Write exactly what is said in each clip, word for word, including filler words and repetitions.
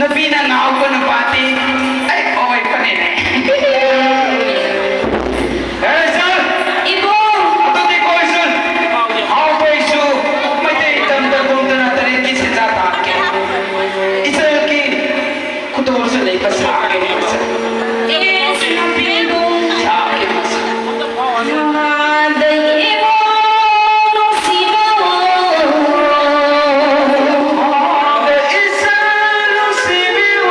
ꯅꯨꯄꯤꯅ ꯉꯥꯎꯕ ꯅꯨꯄꯥꯗꯤ ꯑꯩ ꯑꯣꯏꯕꯅꯤꯅꯦ꯫ ꯑꯦ, ꯁꯥꯔ! ꯏꯕꯨꯡ! ꯑꯗꯨꯗꯤ ꯀꯣꯏꯁꯟ ꯍꯥꯎꯕꯩꯁꯨ ꯃꯩꯇꯩ ꯇꯝꯗ ꯀꯨꯝꯗꯅ ꯇꯔꯦꯠꯀꯤ ꯁꯦꯟꯖꯥ ꯇꯥꯟꯒꯦ꯫ ꯏꯆꯜꯒꯤ ꯈꯨꯗꯣꯜꯁꯨ ꯂꯩꯕ ꯁꯥꯒꯦ, ꯁꯥꯔ꯫ ꯑꯦꯁ, ꯏꯕꯨꯡ! ꯁꯥꯒꯦ, ꯁꯥꯔ꯫ ꯅꯥꯗ ꯏꯕꯨꯡ ꯅꯨꯡꯁꯤꯕ꯫ ꯅꯥꯗ ꯏꯆꯜ ꯅꯨꯡꯁꯤꯕꯤꯌꯨ꯫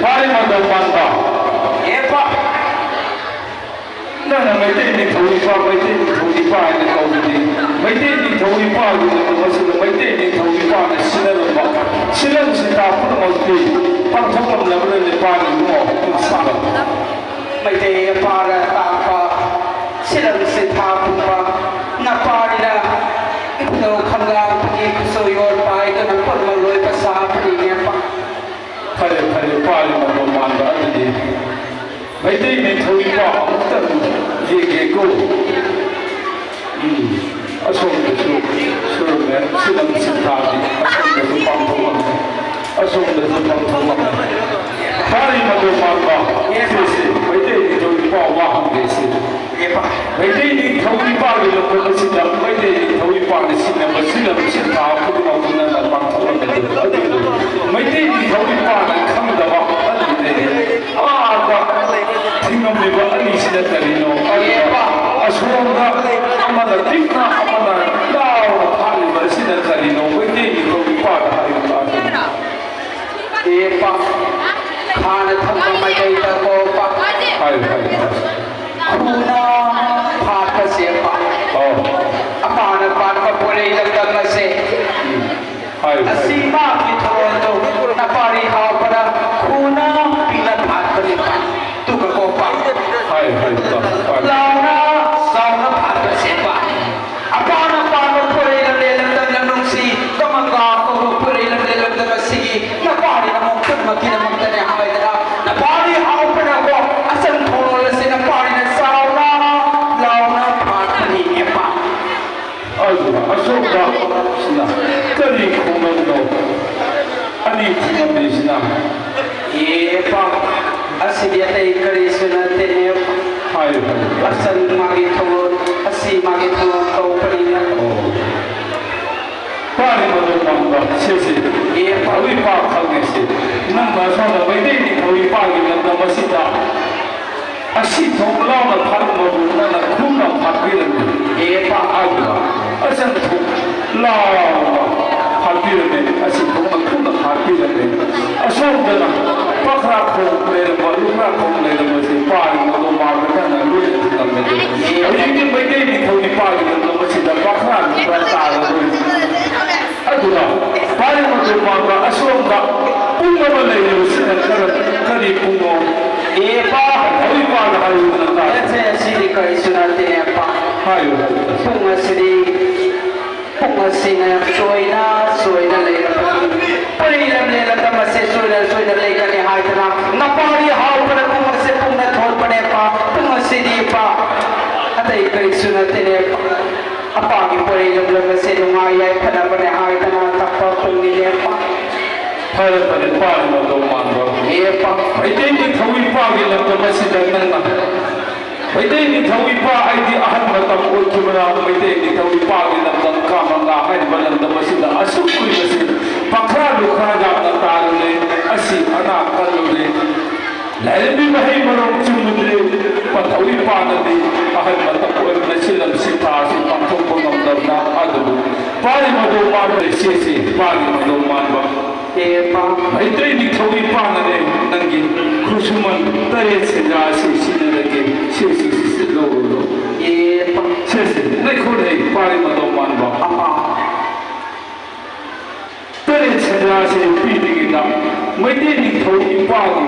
ꯐꯥꯔꯤ ꯃꯇꯧ ꯃꯥꯟꯕ꯫ ꯑꯦ ꯄꯥ꯫ ꯅꯪꯅ ꯃꯩꯇꯩ ꯅꯤꯡꯊꯧ ꯏꯄꯥ, ꯃꯩꯇꯩ ꯅꯤꯡꯊꯧ ꯏꯄꯥ ꯍꯥꯏꯅ ꯀꯧꯕꯗꯤ, ꯃꯩꯇꯩ ꯅꯤꯡꯊꯧ ꯏꯄꯥꯒꯤ ꯃꯇꯝ ꯑꯁꯤꯗ ꯃꯩꯇꯩ ꯅꯤꯡꯊꯧ ꯏꯄꯥꯅ ꯁꯤꯟꯅꯔꯝꯕ ꯁꯤꯂꯝ ꯁꯤꯟꯊꯥ ꯄꯨꯝꯅꯃꯛꯇꯤ ꯄꯥꯡꯊꯣꯛꯂꯝꯂꯕ꯭ꯔꯅꯦ ꯄꯥꯔꯤ ꯏꯕꯨꯡꯉꯣ? ꯃꯩꯇꯩ ꯏꯄꯥꯅ ꯇꯥꯛꯄ ꯁꯤꯂꯝ ꯁꯤꯟꯊꯥ ꯄꯨꯝꯕ ꯅꯄꯥꯅꯤꯅ ꯏꯕꯨꯙꯧ ꯈꯝꯂꯥꯡꯕꯒꯤ ꯈꯨꯠꯁꯨ ꯌꯣꯠ ꯄꯥꯏꯗꯨꯅ ꯄꯨꯝꯅꯃꯛ ꯂꯣꯏ ꯄꯁꯥ ꯐꯅꯤꯅꯦ ꯄꯥ꯫ ꯐꯔꯦ, ꯐꯔꯦ, ꯄꯥꯔꯤ ꯃꯇꯧ ꯃꯥꯟꯕ ꯑꯗꯨꯗꯤ ꯃꯩꯇꯩ ꯅꯤꯡꯊꯧ ꯏꯄꯥ ꯑꯃꯨꯛꯇꯪ ꯌꯦꯡꯒꯦꯀꯣ꯫ ꯎꯝ, ꯑꯁꯣꯝꯗꯁꯨ ꯁꯨꯔꯝꯃꯦ, ꯁꯤꯂꯝ ꯁꯤꯟꯊꯥꯗꯤ ꯑꯁꯣꯝꯗꯁꯨ ꯄꯥꯡꯊꯣꯛꯂꯝꯃꯦ, ꯑꯁꯣꯝꯗꯁꯨ ꯄꯥꯡꯊꯣꯛꯂꯝꯃꯦ꯫ ꯄꯥꯔꯤ ꯃꯇꯧ ꯃꯥꯟꯕ, ꯁꯤꯁꯤ ꯃꯩꯇꯩ ꯅꯤꯡꯊꯧ ꯏꯄꯥ ꯋꯥ ꯍꯪꯒꯦ ꯁꯤ꯫ ꯃꯩꯇꯩ ꯅꯤꯡꯊꯧ ꯏꯄꯥꯒꯤ ꯂꯝꯗꯝ ꯑꯁꯤꯗ ꯃꯩꯇꯩ ꯅꯤꯡꯊꯧ ꯏꯄꯥꯅ ꯁꯤꯟꯅꯕ ꯁꯤꯂꯝ ꯁꯤꯟꯊꯥ ꯈꯨꯗꯤꯡꯃꯛ ꯄꯨꯟꯅ ꯄꯥꯡꯊꯣꯛꯂꯝꯕꯗꯨ ꯑꯗꯨꯕꯨ ꯃꯩꯇꯩ ꯅꯤꯡꯊꯧ ꯏꯄꯥꯅ ꯈꯪꯗꯕ ꯑꯗꯨꯗꯤ ꯑꯥꯗ ꯊꯤꯡꯉꯝꯂꯤꯕ ꯑꯅꯤꯁꯤꯅ ꯀꯔꯤꯅꯣ? ꯑꯗꯨꯒ ꯑꯁꯣꯝꯗ ꯑꯃꯅ ꯄꯤꯛꯅ ꯑꯃꯅ ꯂꯥꯎꯅ ꯐꯥꯠꯂꯤꯕ ꯑꯁꯤꯅ ꯀꯔꯤꯅꯣ? ꯃꯩꯇꯩ ꯅꯤꯡꯊꯧ ꯏꯄꯥꯗ ꯍꯥꯏꯔꯤꯕ ꯑꯗꯨ꯫ ꯑꯦ ꯄꯥ, ꯈꯥꯅ ꯊꯝꯕ ꯃꯥꯏꯀꯩꯗ ꯀꯣ ꯄꯥ꯫ ꯍꯥꯏꯌꯨ, ꯍꯥꯏꯌꯨ, ꯍꯥꯏꯌꯨ꯫ ꯈꯨꯅ ꯐꯥꯠꯄꯁꯦ ꯄꯥ꯫ ꯑꯣ꯫ ꯑꯄꯥꯅ ꯄꯥꯠꯄ ꯄꯣꯔꯩ ꯂꯝꯗꯝ ꯑꯁꯦ꯫ ꯎꯝ꯫ ꯍꯥꯏꯌꯨ, ꯍꯥꯏꯌꯨ꯫ ꯑꯁꯤ ꯃꯥꯒꯤ ꯊꯣꯟꯗꯣ ꯅꯄꯥꯔꯤ ꯍꯥꯎꯕꯅ ꯈꯨꯅ ꯄꯤꯛꯅ ꯐꯥꯠꯄꯅꯦ ꯄꯥ꯫ ꯇꯨꯒ ꯀꯣ ꯄꯥ꯫ ꯍꯥꯏꯌꯨ, ꯍꯥꯏꯌꯨ, ꯄꯥ, ꯄꯥ꯫ ꯂꯥꯎꯅ ꯆꯥꯎꯅ ꯐꯥꯠꯄꯁꯦ ꯄꯥ꯫ ꯑꯄꯥꯅ ꯄꯥꯟꯕ ꯈꯣꯏꯔꯩ ꯂꯝꯂꯦꯟ ꯂꯝꯗꯝ ꯂꯝꯅꯨꯡꯁꯤ ꯀꯃꯪꯒꯥ ꯀꯧꯕ ꯈꯣꯏꯔꯩ ꯂꯝꯂꯦꯟ ꯂꯝꯗꯝ ꯑꯁꯤꯒꯤ ꯅꯄꯥꯔꯤ ꯑꯃꯨꯛ ꯈꯨꯟꯃꯛꯀꯤꯗꯃꯛꯇꯅꯦ ꯍꯥꯏꯗꯅ ꯅꯄꯥꯔꯤ ꯍꯥꯎꯕꯅꯀꯣ ꯑꯆꯟ ꯊꯧꯔꯣꯜ ꯑꯁꯤ ꯅꯄꯥꯔꯤꯅ ꯆꯥꯎꯅ ꯂꯥꯎꯅ ꯐꯥꯠꯄꯅꯤ ꯅꯦꯄꯥ꯫ ꯑꯗꯨꯒ ꯑꯁꯣꯝꯗ ꯁꯤꯅ ꯀꯔꯤ ꯈꯣꯡꯅꯝꯅꯣ? ꯑꯅꯤ ꯊꯤꯡꯉꯝꯃꯤꯁꯤꯅ? ꯑꯦ ꯄꯥ, ꯑꯁꯤꯗꯤ ꯑꯇꯩ ꯀꯔꯤꯁꯨ ꯅꯠꯇꯦꯅꯦ꯫ ꯍꯥꯏꯌꯨ, ꯍꯥꯏꯌꯨ꯫ ꯑꯁꯟ ꯃꯥꯒꯤ ꯊꯣꯡ, ꯑꯁꯤ ꯃꯥꯒꯤ ꯊꯣꯡ ꯀꯧꯕꯅꯤꯅ꯫ ꯑꯣ꯫ ꯄꯥꯔꯤꯕꯗꯣ ꯃꯪꯕ ꯁꯤꯁꯤ꯫ ꯑꯦ ꯄꯥ꯫ ꯊꯧꯏ ꯄꯥ ꯈꯪꯉꯦ ꯁꯤ꯫ ꯅꯪꯅ ꯁꯣꯝꯗ ꯃꯩꯇꯩꯒꯤ ꯊꯧꯏ ꯄꯥꯒꯤ ꯂꯝꯗꯝ ꯑꯁꯤꯗ ꯑꯁꯤ ꯊꯣꯡ ꯂꯥꯎꯅ ꯐꯥꯔꯝꯕꯕꯨ ꯅꯪꯅ ꯈꯨꯝꯅ ꯐꯥꯠꯄꯤꯔꯝꯃꯤ꯫ ꯑꯦ ꯄꯥ꯫ ꯍꯥꯏꯕ ꯑꯁꯪ ꯊꯣꯡ ꯂꯥꯎꯅ ꯐꯥꯠꯄꯤꯔꯝꯃꯤ꯫ ꯑꯁꯤ ꯊꯣꯡꯅ ꯈꯨꯝꯅ ꯐꯥꯠꯄꯤꯔꯝꯃꯤ꯫ ꯑꯁꯣꯝꯗꯅ ꯄꯥꯈ꯭ꯔꯥ ꯈꯣꯡ ꯂꯩꯔꯝꯕ, ꯂꯨꯈ꯭ꯔꯥ ꯈꯣꯡ ꯂꯩꯔꯝꯕꯁꯦ ꯄꯥꯔꯤ ꯃꯗꯣꯝ ꯃꯥꯟꯕ ꯅꯪꯅ ꯂꯣꯏꯅ ꯊꯤꯡꯂꯝꯃꯦ꯫ ꯍꯧꯖꯤꯛꯇꯤ ꯃꯩꯇꯩ ꯅꯤꯡꯊꯧ ꯏꯄꯥꯒꯤ ꯂꯝꯗꯝ ꯑꯁꯤꯗ ꯄꯥꯈ꯭ꯔꯥ ꯂꯨꯈ꯭ꯔꯥ ꯇꯥꯔꯔꯣꯏ꯫ ꯑꯗꯨꯅ ꯄꯥꯔꯤ ꯃꯗꯣꯝ ꯃꯥꯟꯕ ꯑꯁꯣꯝꯗ ꯄꯨꯡ ꯑꯃ ꯂꯩꯔꯤꯕꯁꯤꯅ ꯀꯔ-, ꯀꯔꯤ ꯄꯨꯡꯅꯣ? ꯑꯦ ꯄꯥ! ꯅꯤꯡꯊꯧ ꯏꯄꯥꯗ ꯍꯥꯏꯌꯨꯗꯅ ꯇꯥꯏ꯫ ꯁꯦ, ꯑꯁꯤꯗꯤ ꯀꯔꯤꯁꯨ ꯅꯠꯇꯦꯅꯦ ꯄꯥ꯫ ꯍꯥꯏꯌꯨ, ꯍꯥꯏꯌꯨ꯫ ꯄꯨꯡ ꯑꯁꯤꯗꯤ ꯄꯨꯡ ꯑꯁꯤꯅ ꯆꯣꯏꯅ ꯆꯣꯏꯅ ꯂꯩꯔꯕꯗꯤ ꯄꯔꯤ ꯂꯝꯂꯦꯟ ꯂꯝꯗꯝ ꯑꯁꯤ ꯆꯣꯏꯅ ꯆꯣꯏꯅ ꯂꯩꯒꯅꯤ ꯍꯥꯏꯗꯅ ꯅꯄꯥꯒꯤ ꯍꯥꯎꯕꯅ ꯄꯨꯡ ꯑꯁꯤ ꯄꯨꯡꯅ ꯊꯣꯟꯕꯅꯦ ꯄꯥ꯫ ꯄꯨꯡ ꯑꯁꯤꯗꯤ ꯄꯥ ꯑꯇꯩ ꯀꯔꯤꯁꯨ ꯅꯠꯇꯦꯅꯦ ꯄꯥ꯫ ꯑꯄꯥꯒꯤ ꯄꯔꯤ ꯂꯝꯗꯝ ꯑꯁꯤ ꯅꯨꯡꯉꯥꯏ ꯌꯥꯏꯐꯅꯕꯅꯦ ꯍꯥꯏꯗꯅ ꯇꯛꯄ ꯄꯨꯡꯅꯤꯅꯦ ꯄꯥ꯫ ꯐꯔꯦ, ꯐꯔꯦ, ꯄꯥꯔꯤ ꯃꯗꯣꯝ ꯃꯥꯟꯕ꯫ ꯑꯦ ꯄꯥ꯫ ꯃꯩꯇꯩ ꯅꯤꯡꯊꯧ ꯏꯄꯥꯒꯤ ꯂꯝꯗꯝ ꯑꯁꯤꯗ ꯅꯪꯅ ꯃꯩꯇꯩ ꯅꯤꯡꯊꯧ ꯏꯄꯥ ꯑꯩꯗꯤ ꯑꯍꯜ ꯃꯇꯝ ꯑꯣꯏꯈꯤꯕꯅ ꯃꯩꯇꯩ ꯅꯤꯡꯊꯧ ꯏꯄꯥꯒꯤ ꯂꯝꯗꯝ ꯀꯥꯃꯪꯂꯥ ꯍꯥꯏꯔꯤꯕ ꯂꯝꯗꯝ ꯑꯁꯤꯗ ꯑꯁꯨꯛ ꯀꯨꯏꯕꯁꯤ ꯄꯥꯈ꯭ꯔꯥ ꯂꯨꯈ꯭ꯔꯥ ꯌꯥꯝꯅ ꯇꯥꯔꯨꯔꯦ, ꯑꯁꯤ ꯑꯅꯥ ꯀꯜꯂꯨꯔꯦ, ꯂꯥꯏꯔꯦꯝꯕꯤ ꯃꯍꯩ ꯃꯔꯣꯡ ꯆꯨꯝꯃꯨꯗ꯭ꯔꯦ꯫ ꯄꯟꯊꯧ ꯏꯄꯥꯅꯗꯤ ꯑꯍꯜ ꯃꯇꯝ ꯑꯣꯏꯕꯅ ꯁꯤꯂꯝ ꯁꯤꯊꯥ ꯑꯁꯤ ꯄꯥꯡꯊꯣꯛꯄ ꯉꯝꯗꯕꯅ ꯑꯗꯨꯕꯨ ꯄꯥꯔꯤ ꯃꯗꯣꯝ ꯃꯥꯟꯕ ꯁꯦꯁꯦ, ꯄꯥꯔꯤ ꯃꯗꯣꯝ ꯃꯥꯟꯕ꯫ ꯑꯦ ꯄꯥ꯫ ꯃꯩꯇꯩ ꯅꯤꯡꯊꯧ ꯏꯄꯥꯅꯅꯦ ꯅꯪꯒꯤ ꯈꯨꯠꯁꯨꯃꯟ ꯇꯔꯦꯠ ꯁꯦꯟꯖꯥ ꯑꯁꯤ ꯁꯤꯖꯤꯟꯅꯔꯒꯦ꯫ ꯁꯦ, ꯁꯦ, ꯁꯦ, ꯁꯦ, ꯂꯧꯔꯣ, ꯂꯧꯔꯣ꯫ ꯑꯦ ꯄꯥ꯫ ꯁꯦ, ꯁꯦ, ꯂꯩꯈꯣꯜ ꯍꯩ ꯄꯥꯔꯤ ꯃꯇꯧ ꯃꯥꯟꯕ꯫ ꯑꯄꯥ꯫ ꯇꯔꯦꯠ ꯁꯦꯟꯖꯥ ꯑꯁꯤ ꯄꯤꯗ꯭ꯔꯤꯉꯩꯗ ꯃꯩꯇꯩ ꯅꯤꯡꯊꯧ ꯏꯄꯥꯒꯤ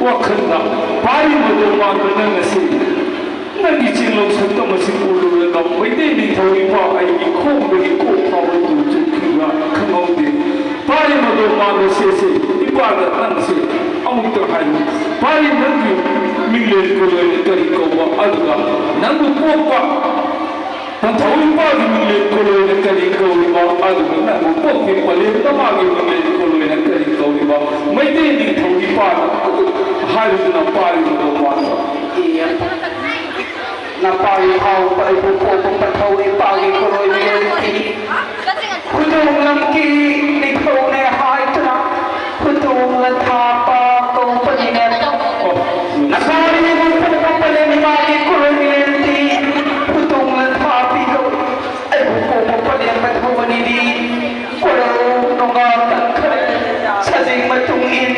ꯋꯥꯈꯜꯗ ꯄꯥꯔꯤ ꯃꯇꯧ ꯃꯥꯟꯕ ꯅꯪ ꯑꯁꯤ ꯅꯪꯒꯤ ꯆꯤꯡꯂꯧ ꯁꯛꯇꯝ ꯑꯁꯤ ꯎꯔꯨꯔꯒ ꯃꯩꯇꯩ ꯅꯤꯡꯊꯧ ꯏꯄꯥ ꯑꯩꯒꯤ ꯈꯣꯡꯗꯒꯤ ꯀꯣꯛ ꯐꯥꯎꯕ ꯇꯨ ꯆꯨꯞꯈꯤꯕ ꯈꯪꯍꯧꯗꯦ꯫ ꯄꯥꯔꯤ ꯃꯗꯣ ꯃꯥꯟꯕ ꯁꯦꯁꯦ ꯏꯄꯥꯗ ꯅꯪꯁꯦ ꯑꯃꯨꯛꯇ ꯍꯥꯏꯌꯨ꯫ ꯄꯥꯔꯤ ꯅꯪꯒꯤ ꯃꯤꯡꯂꯦꯟ ꯀꯣꯂꯣꯏꯅ ꯀꯔꯤ ꯀꯧꯕ? ꯑꯗꯨꯒ ꯅꯪꯕꯨ ꯄꯣꯛꯄ ꯄꯟꯊꯧ ꯏꯄꯥꯒꯤ ꯃꯤꯡꯂꯦꯟ ꯀꯣꯂꯣꯏꯅ ꯀꯔꯤ ꯀꯧꯔꯤꯕ? ꯑꯗꯨꯒ ꯅꯪꯕꯨ ꯄꯣꯛꯄꯤ ꯄꯂꯦꯝ ꯅꯃꯥꯒꯤ ꯃꯤꯡꯂꯦꯟ ꯀꯣꯂꯣꯏꯅ ꯀꯔꯤ ꯀꯧꯔꯤꯕ? ꯃꯩꯇꯩ ꯅꯤꯡꯊꯧ ꯏꯄꯥꯅ ꯑꯗꯨ ꯍꯥꯏꯔꯗꯨꯅ ꯄꯥꯔꯤ ꯃꯗꯣ ꯃꯥꯟꯕ꯫ ꯅꯄꯥꯒꯤ ꯍꯥꯎꯕ ꯑꯩꯕꯨ ꯄꯣꯛꯄ ꯄꯟꯊꯧ ꯏꯄꯥꯒꯤ ꯀꯣꯂꯣꯏ ꯃꯤꯂꯦꯟ ꯊꯤ꯫ ꯍꯨꯗꯣꯡ ꯂꯝꯒꯤ ꯅꯤꯡꯊꯧꯅꯦ ꯍꯥꯏꯗꯨꯅ ꯍꯨꯗꯣꯡ ꯂꯟꯊꯥꯄ ꯀꯧꯕꯅꯤꯅꯦ꯫ ꯅꯄꯥꯒꯤ ꯏꯕꯨꯡ ꯄꯣꯛꯄ ꯄꯂꯦꯝ ꯏꯃꯥꯒꯤ ꯀꯣꯂꯣꯏ ꯃꯤꯂꯦꯟ ꯊꯤ꯫ ꯍꯨꯗꯣꯡ ꯂꯟꯊꯥꯄꯤ ꯀꯧꯏ꯫ ꯑꯩꯕꯨ ꯄꯣꯛꯄ ꯄꯂꯦꯝ ꯄꯟꯊꯧ ꯑꯅꯤꯗꯤ ꯀꯣꯔꯧ ꯅꯣꯡꯉꯥꯜ ꯇꯪꯈꯥꯏ ꯁꯖꯤꯡ ꯃꯇꯨꯡ ꯏꯟ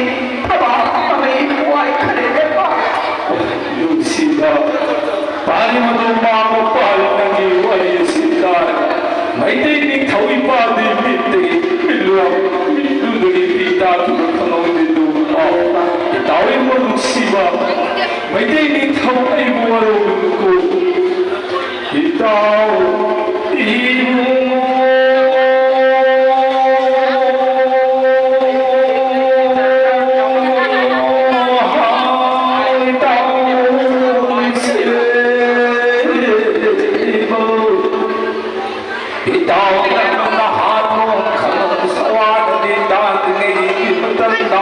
ꯏꯇꯥꯎ, ꯅꯪꯅ ꯅꯍꯥꯟ ꯅꯣꯡ ꯈꯪꯉꯕ ꯁꯋꯥꯗꯗꯤ ꯇꯥꯡꯗ꯭ꯔꯤꯉꯩꯒꯤ ꯃꯇꯝꯗ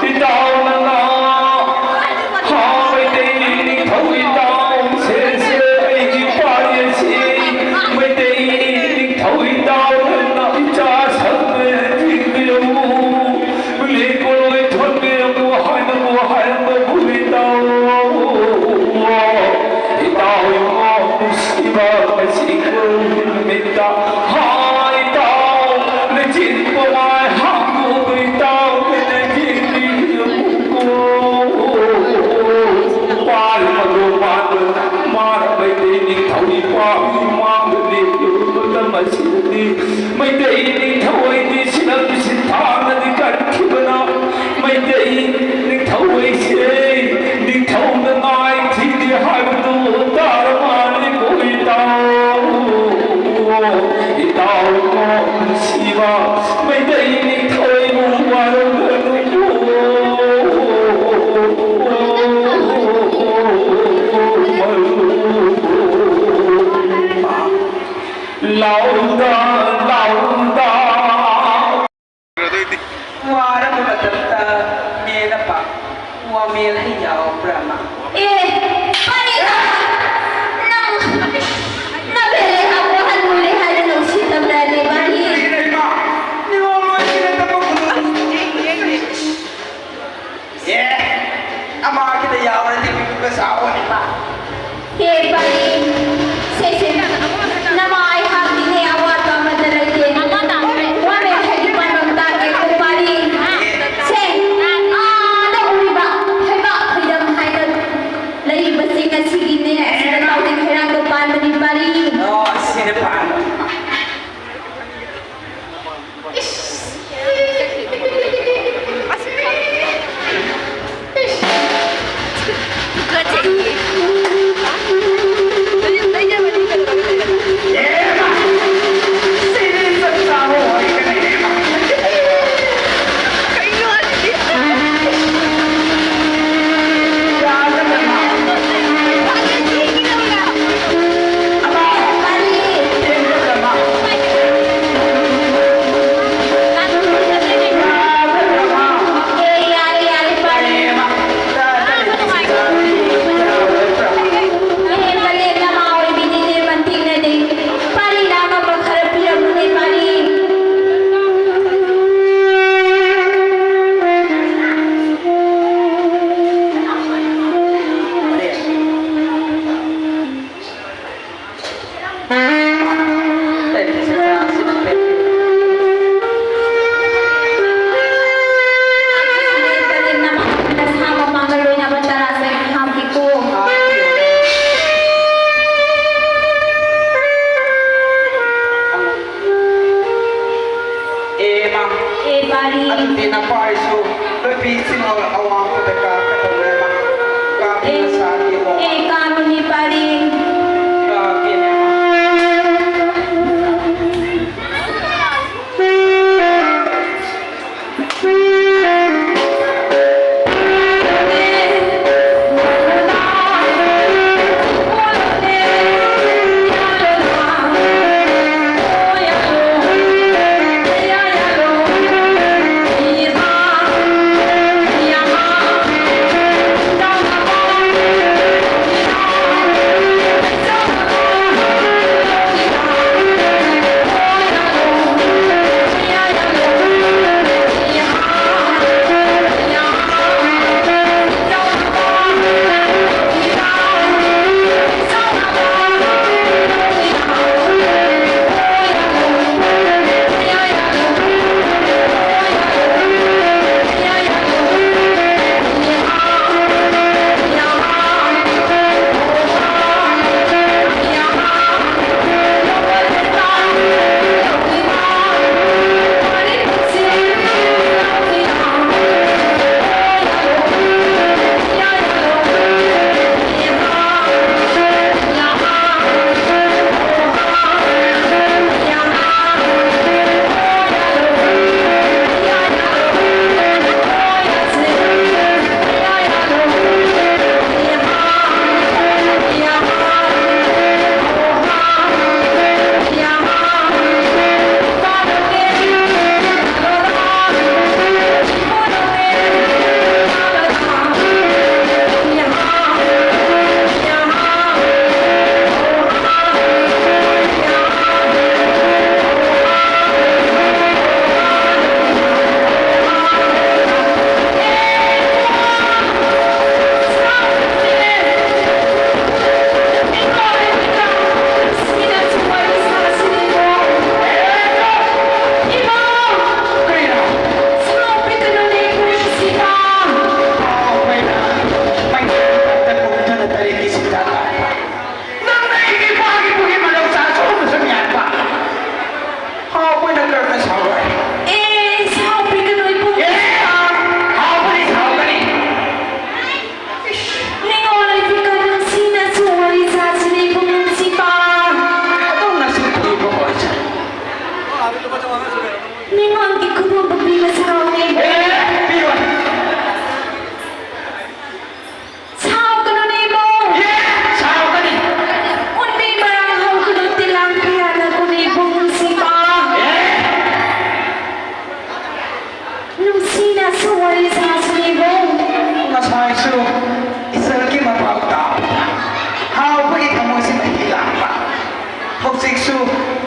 ꯏꯇꯥꯎ ꯅꯪꯅ ꯍꯥ, ꯃꯩꯇꯩ ꯅꯤꯡꯊꯧ ꯏꯇꯥꯎ ꯁꯦ, ꯁꯦ, ꯑꯩꯒꯤ ꯄꯥꯔꯤ ꯑꯁꯤ ꯃꯩꯇꯩ ꯅꯤꯡꯊꯧ ꯏꯇꯥꯎ ꯅꯪꯅ ꯏꯆꯥ ꯁꯛꯅ ꯌꯦꯡꯕꯤꯔꯝꯃꯨ꯫ ꯂꯦꯡꯒꯣꯜ ꯊꯣꯟꯕꯤꯔꯝꯃꯨ ꯍꯥꯏꯅꯕꯨ ꯍꯥꯏꯔꯝꯕꯕꯨ ꯏꯇꯥꯎ꯫ ꯏꯇꯥꯎ ꯏꯃꯣ ꯅꯨꯡꯁꯤꯕ ꯃꯁꯤ ꯅꯨꯃꯤꯠꯇ ꯍꯥꯏ ꯏꯇꯥꯎ ꯅꯆꯤꯟ ꯄꯃꯥꯏ ꯍꯥꯡꯗꯣꯛꯄ ꯏꯇꯥꯎ ꯅꯆꯤꯟ ꯄꯤꯕꯤꯔꯝꯃꯨꯀꯣ꯫ ꯄꯥꯔꯤ ꯃꯗꯨ ꯃꯥꯟꯕ ꯃꯥꯅ ꯃꯩꯇꯩ ꯅꯤꯡꯊꯧ ꯏꯄꯥ ꯏꯃꯥꯡꯗ ꯂꯦꯞꯂꯤꯕ ꯃꯇꯝ ꯑꯁꯤꯗꯗꯤ ꯃꯩꯇꯩ ꯅꯤꯡꯊꯧ ꯑꯩꯗꯤ ꯁꯤꯔꯝ ꯁꯤꯟꯊꯥꯅꯗꯤ ꯀꯟꯈꯤꯕꯅ ꯃꯩꯇꯩ ꯅꯤꯡꯊꯧ ꯑꯩꯁꯦ ꯅꯤꯡꯊꯧꯅ ꯉꯥꯏ ꯊꯤꯗꯦ ꯍꯥꯏꯕꯗꯨ ꯇꯥꯔ ꯃꯥꯜꯂꯤꯀꯣ ꯏꯇꯥꯎ꯫ ꯏꯇꯥꯎ ꯅꯨꯡꯁꯤꯕ ꯃꯩꯇꯩ ꯅꯤꯡꯊꯧ ꯋꯥꯔꯧꯒꯅꯨꯀꯣ꯫ ꯂꯥꯎꯗ, ꯂꯥꯎꯗ꯫ ꯋꯥꯔꯕ ꯃꯇꯝꯗ ꯃꯦꯅ ꯄꯥ-, ꯋꯥꯃꯦꯅ ꯌꯥꯎꯕ꯭ꯔꯥ ꯃꯥ? ꯑꯦ, ꯄꯥꯔꯤꯗ! ꯅꯪ, ꯅꯕꯦꯜ ꯂꯩꯍꯥꯛ ꯋꯥꯍꯟ ꯂꯣꯏꯔꯦ ꯍꯥꯏꯅ ꯅꯨꯡꯁꯤꯠ ꯇꯝꯂꯛꯑꯗꯤ ꯄꯥꯔꯤ꯫ ꯏꯃꯥ, ꯅꯤꯉꯣꯜ ꯂꯣꯏꯁꯤꯅ ꯊꯕꯛ ꯑꯦ, ꯑꯃ ꯈꯤꯇ ꯌꯥꯎꯔꯗꯤ ꯄꯤꯛꯄ ꯁꯥꯑꯣꯅꯤ ꯃꯥ꯫ ꯍꯦ ꯄꯥꯔꯤ, ꯁꯦ, ꯁꯦ, ꯅꯃꯥ ꯑꯩꯍꯥꯛꯇꯤꯅꯦ ꯑꯋꯥꯠꯄ ꯑꯃꯠꯇ ꯂꯩꯇꯦ꯫ ꯑꯦ ꯄꯥꯔꯤ꯫ ꯑꯗꯨꯗꯤ ꯅꯄꯥꯔꯤꯁꯨ ꯅꯨꯄꯤꯁꯤꯡ ꯑꯋꯥꯡꯕꯗ ꯀꯥꯈꯠꯂꯛꯂꯦ꯫ ꯀꯥꯈꯤ ꯑꯦ, ꯅꯁꯥꯒꯤ ꯑꯋꯥꯡ-, ꯑꯦ ꯀꯥꯔꯨꯅꯤ ꯄꯥꯔꯤ꯫ ꯀꯥꯈꯤ ꯅꯦꯃ꯫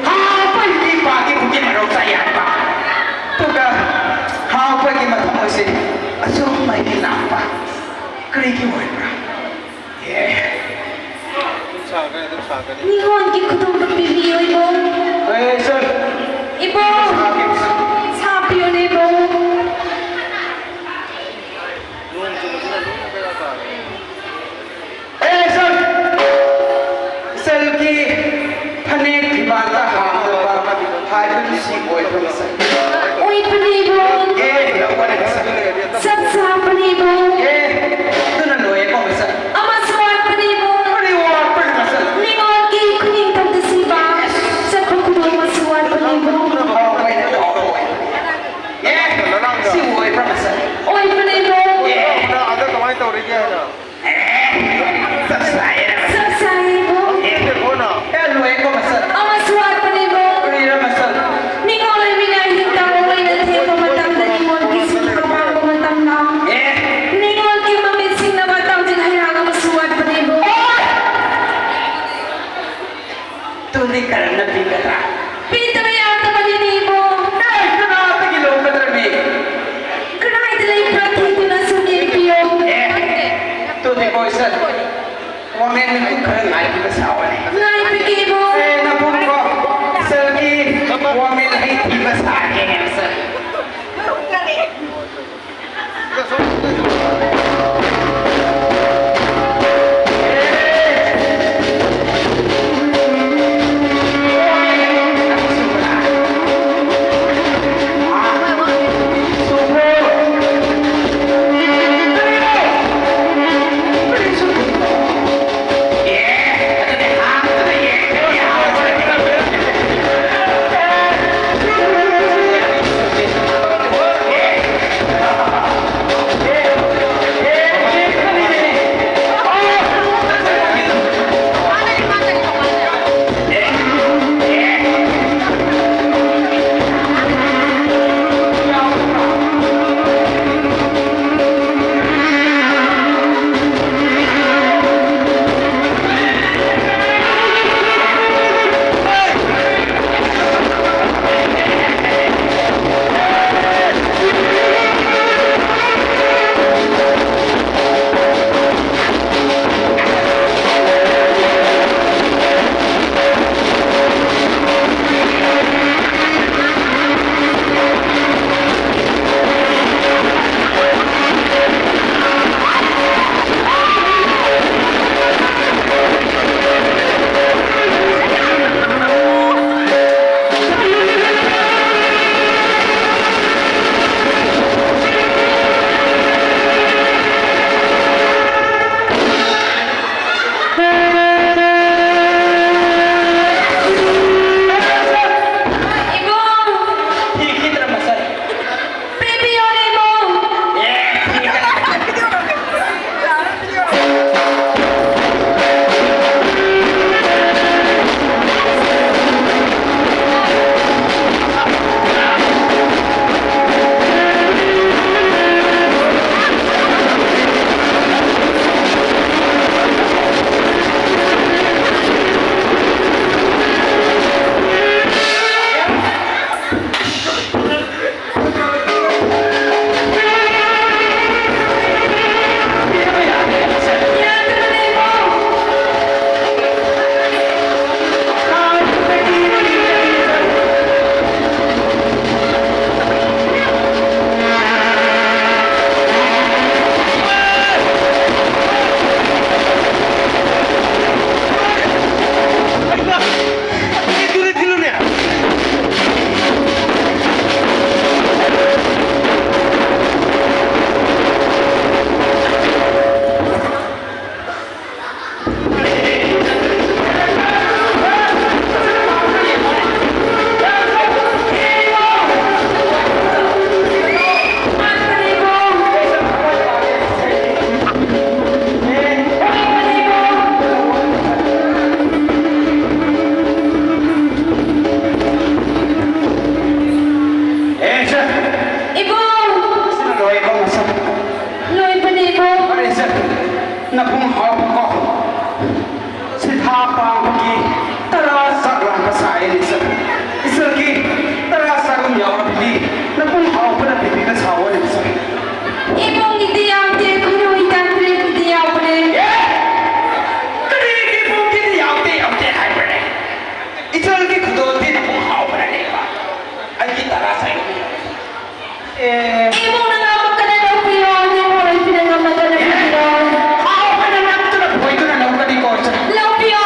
ꯍꯥꯎꯕꯒꯤ ꯄꯥꯒꯤ ꯈꯨꯗꯤꯡ ꯃꯔꯣꯛ ꯆꯥꯏ ꯍꯥꯏꯕ꯫ ꯑꯗꯨꯒ ꯍꯥꯎꯕꯒꯤ ꯃꯊꯃꯣꯏꯁꯦ ꯑꯁꯨꯛ ꯃꯩ ꯂꯥꯛꯄ꯫ ꯀꯔꯤꯒꯤ ꯑꯣꯏꯕ꯭ꯔꯥ? ꯑꯦ꯫ ꯑꯗꯨꯝ ꯁꯥꯒꯅꯤ, ꯑꯗꯨꯝ ꯁꯥꯒꯅꯤ꯫ ꯅꯤꯉꯣꯜꯒꯤ ꯈꯨꯗꯣꯜꯗꯣ ꯄꯤꯕꯤꯌꯣ, ꯏꯕꯨꯡ꯫ ꯑꯦ, ꯁꯔ꯫ ꯏꯕꯨꯡ꯫ ꯁꯥꯒꯦ, ꯁꯔ꯫ ꯁꯥꯕꯤꯌꯣꯅꯦ, ꯏꯕꯨꯡ꯫ ꯅꯣꯡ ꯆꯨꯕꯁꯤꯅ ꯂꯣꯏꯅ ꯕꯦꯔꯥ ꯇꯥꯔꯦ꯫ ꯑꯦ, ꯁꯔ! ꯁꯔꯒꯤ ꯐꯅꯦꯛ ꯐꯤꯕꯥꯟꯗ ꯍꯥꯞꯅꯕ ꯍꯥꯏꯕꯗꯨ ꯁꯤ ꯑꯣꯏꯕ꯭ꯔꯥ, ꯁꯔ? ꯑꯣꯏꯕꯅꯦꯕꯣ꯫ ꯑꯦ, ꯂꯧꯕꯅꯦ, ꯁꯔ꯫ ꯆꯞ ꯆꯥꯕꯅꯦꯕꯣ꯫ ꯑꯦ, ꯑꯗꯨꯅ ꯂꯣꯏꯔꯦꯀꯣ, ꯁꯔ? ꯑꯃꯁꯨ ꯋꯥꯠꯄꯅꯦꯕꯣ꯫ ꯀꯔꯤ ꯋꯥꯠꯄꯅꯣ, ꯁꯔ? ꯅꯤꯉꯣꯜꯒꯤ ꯈꯨꯅꯤꯡꯊꯧꯗ ꯁꯤꯕ ꯆꯠꯄ ꯈꯨꯗꯣꯜ ꯑꯃꯁꯨ ꯋꯥꯠꯄꯅꯦꯕꯣ꯫ ꯍꯣꯏ, ꯍꯣꯏ, ꯍꯣꯏ꯫ ꯑꯦ, ꯁꯤ ꯑꯣꯏꯕ꯭ꯔꯥ, ꯁꯔ? ꯑꯣꯏꯕꯅꯦꯕꯣ꯫ ꯑꯦ꯫ ꯑꯗ ꯀꯃꯥꯏꯅ ꯇꯧꯔꯤꯒꯦ ꯍꯥꯏꯅ? ꯆꯞ ꯆꯥꯏꯌꯦ꯫ ꯆꯞ ꯆꯥꯏꯌꯦꯕꯣ꯫ ꯑꯦ, ꯂꯣꯏꯀꯣ, ꯃꯁꯛ꯫ ꯑꯃꯁꯨ ꯋꯥꯠꯄꯅꯦꯕꯣ꯫ ꯀꯔꯤꯔ, ꯃꯁꯛ? ꯅꯤꯉꯣꯜ ꯑꯣꯏꯕꯤꯅ ꯑꯍꯤꯡ ꯇꯥꯕ ꯑꯣꯏꯅ ꯊꯦꯡꯕ ꯃꯇꯝꯗ ꯅꯤꯉꯣꯜꯒꯤ ꯁꯤꯟꯊꯥ ꯄꯥꯡꯕ ꯃꯇꯝꯗ꯫ ꯑꯦ꯫ ꯅꯤꯉꯣꯜꯒꯤ ꯃꯃꯤꯠꯁꯤꯡꯅ ꯃꯇꯝꯁꯤꯡ ꯍꯩꯔꯥꯡ ꯑꯃꯁꯨ ꯋꯥꯠꯄꯅꯦꯕꯣ꯫ ꯑꯣꯏ! ꯇꯨꯗꯤ ꯀꯔꯝꯅ ꯄꯤꯒꯗ꯭ꯔꯥ? ꯄꯤꯗꯕ ꯌꯥꯗꯕꯅꯤꯅꯦ, ꯏꯕꯣ꯫ ꯑꯦ, ꯀꯅꯥꯗꯒꯤ ꯂꯧꯒꯗ꯭ꯔꯅꯦ? ꯀꯗꯥꯏꯗ ꯂꯩꯕ꯭ꯔꯥ ꯊꯤꯗꯨꯅ ꯁꯨꯝ ꯌꯦꯡꯕꯤꯌꯣ꯫ ꯑꯦ, ꯇꯨꯗꯤ ꯀꯣꯏꯁꯟ꯫ ꯋꯥꯃꯦꯟ ꯅꯈꯨꯠ ꯈꯔ ꯉꯥꯏꯕꯤꯕ ꯁꯥꯎꯑꯣꯅꯦ꯫ ꯉꯥꯏꯕꯤꯒꯦ, ꯏꯕꯣ꯫ ꯑꯦ, ꯅꯕꯨꯡꯀꯣ, ꯁꯔꯒꯤ ꯋꯥꯃꯦꯟ ꯍꯩ ꯊꯤꯕ ꯁꯥꯒꯦꯅꯦ, ꯁꯔ꯫ ꯏꯕꯨꯡꯅ ꯉꯝꯃꯛꯀꯅꯤ, ꯂꯧꯕꯤꯌꯣ꯫ ꯏꯅꯦꯝꯕꯣꯛ ꯂꯩꯕꯤꯅ ꯉꯝꯃꯛꯀꯅꯤ, ꯂꯧꯕꯤꯌꯣ꯫ ꯍꯥꯎꯕꯅ ꯅꯞꯇꯨꯅ ꯐꯣꯏꯗꯨꯅ ꯂꯧꯒꯅꯤꯀꯣ, ꯏꯆꯥ꯫ ꯂꯧꯕꯤꯌꯣ꯫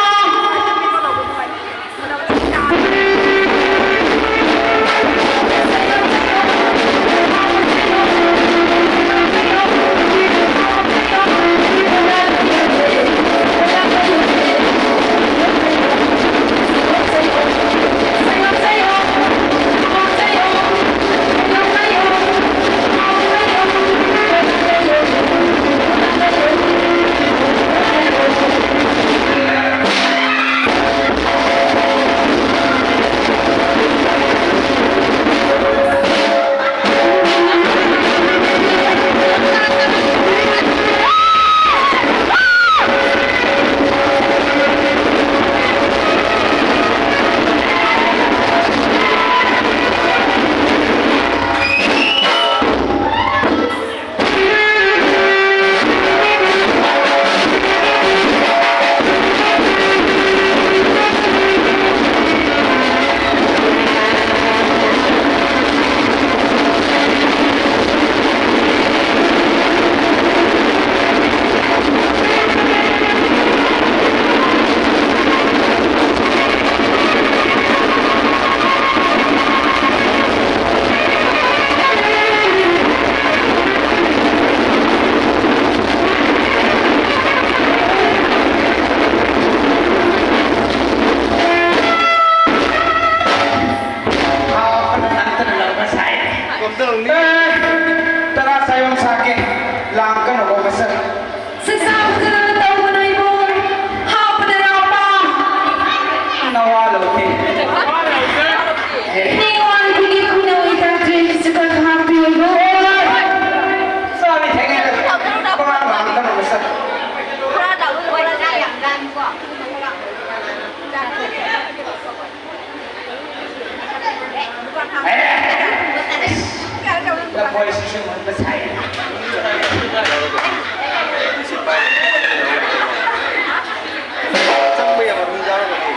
ꯍꯥꯎꯕꯅ ꯅꯝꯗꯅ ꯂꯧꯕ ꯁꯥꯏ꯫ ꯀꯝꯗꯧꯅꯤ? ꯑꯦ, ꯇꯔꯥ ꯁꯥꯏꯌꯣꯝ ꯁꯥꯒꯦ꯫ ꯂꯥꯡꯒꯅꯨꯀꯣ ꯃꯁꯛ꯫ ꯁꯛꯁꯥꯕ ꯀꯅꯥꯅ ꯇꯧꯕꯅꯣ ꯏꯕꯨꯡ? ꯍꯥꯞꯄꯗ ꯂꯥꯛꯄ꯫ ꯅꯋꯥ ꯂꯧꯗꯦ꯫ ꯑꯦ꯫ ꯅꯋꯥ ꯂꯧꯕꯒꯤ ꯈꯨꯅꯧ ꯏꯇꯥ ꯇ꯭ꯔꯦꯟꯁꯤꯁꯨ ꯈꯔ ꯍꯥꯞꯄꯤꯌꯨ ꯏꯕꯨꯡ꯫ ꯆꯥꯅꯤ ꯊꯦꯡꯉꯦ꯫ ꯄꯉꯥꯡ ꯉꯥꯡꯒꯅꯨ ꯃꯁꯛ꯫ ꯂꯐꯣꯏꯁꯤꯁꯨ ꯃꯨꯟꯕ ꯁꯥꯏ꯫ ꯆꯪꯕ ꯌꯥꯕ ꯃꯤ ꯌꯥꯎꯔꯒꯗꯤ꯫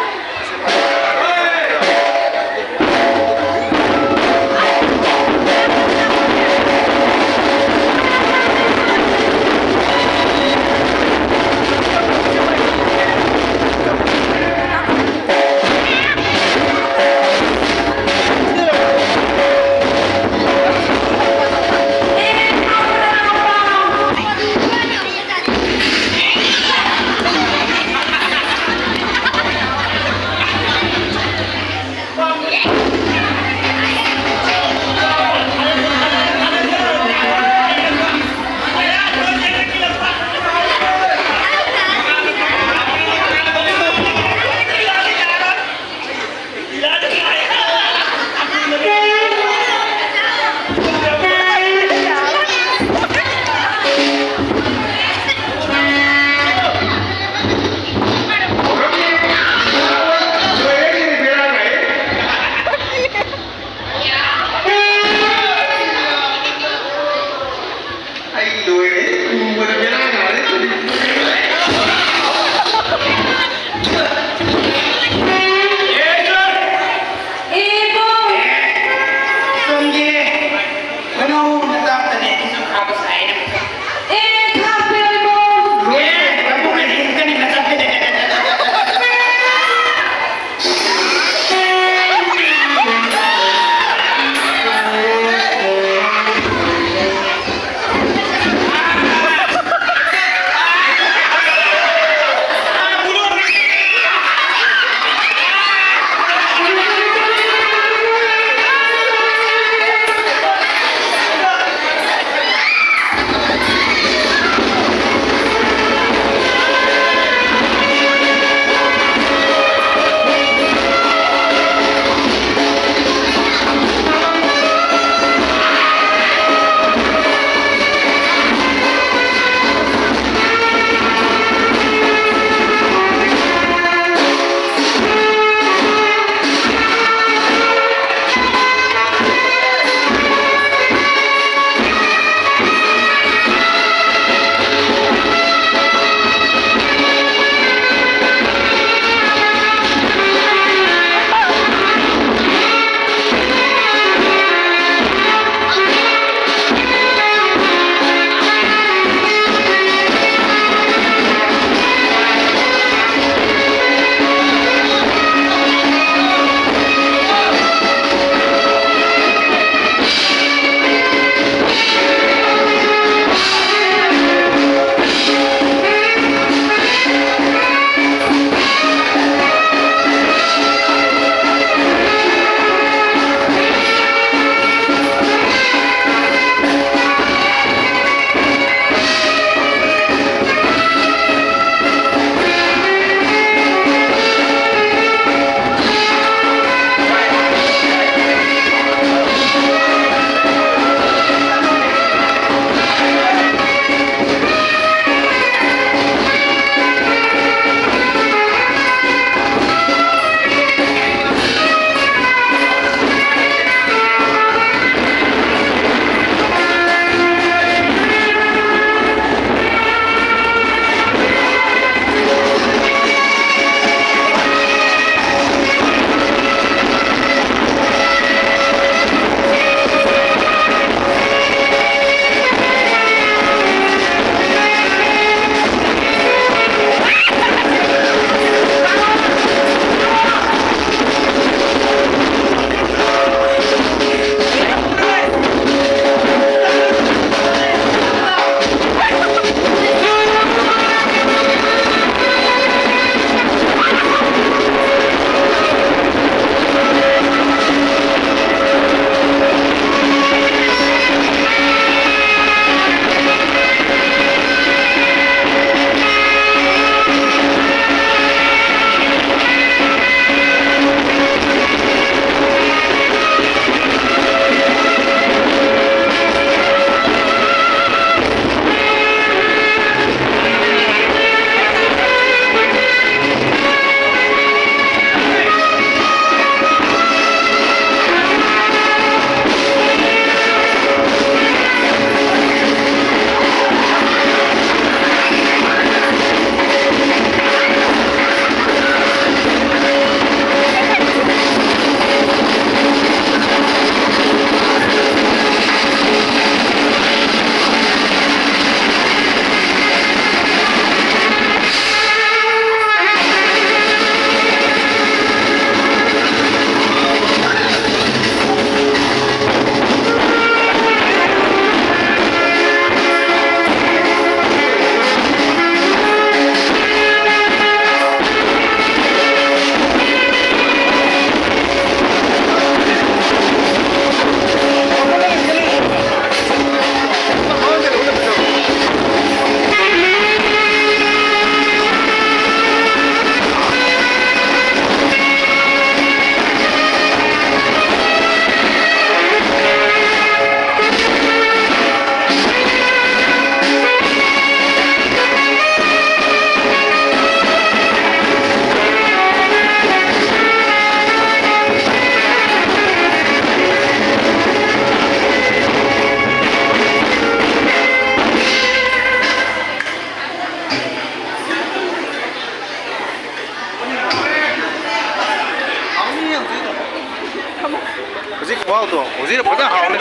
ꯃꯍꯥꯎꯗꯣ ꯍꯧꯖꯤꯛꯅ ꯐꯖꯅ ꯍꯥꯎꯅꯤ꯫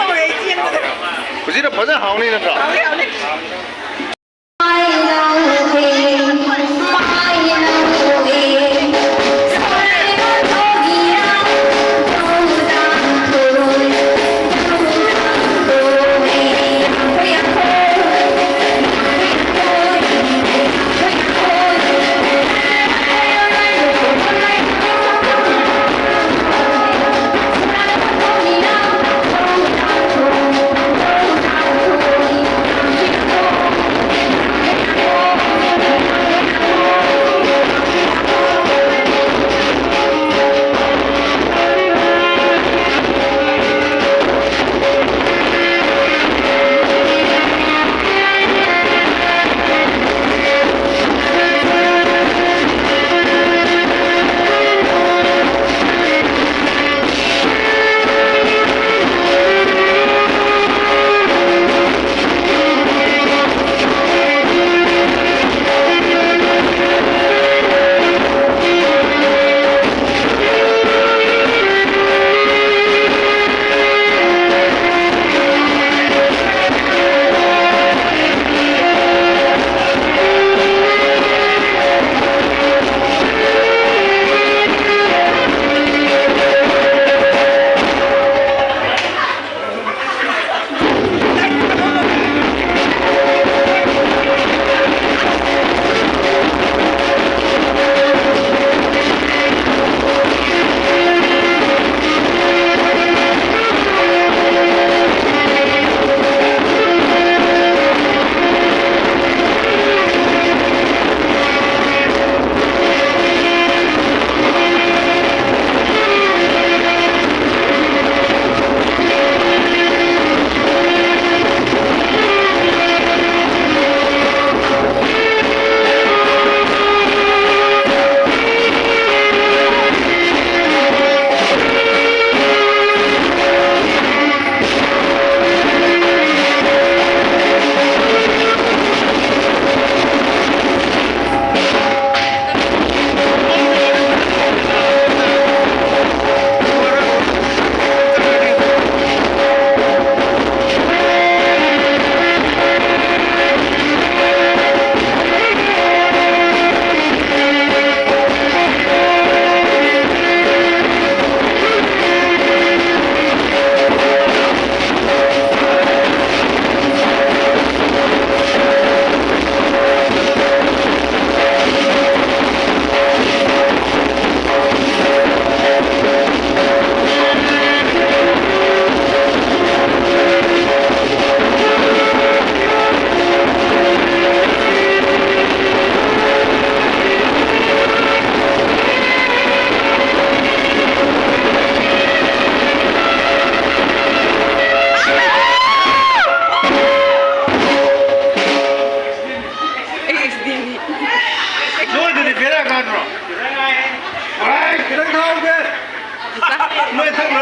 ꯍꯧꯖꯤꯛꯅ ꯐꯖꯅ ꯍꯥꯎꯅꯤ ꯅꯠꯇ꯭ꯔꯥ?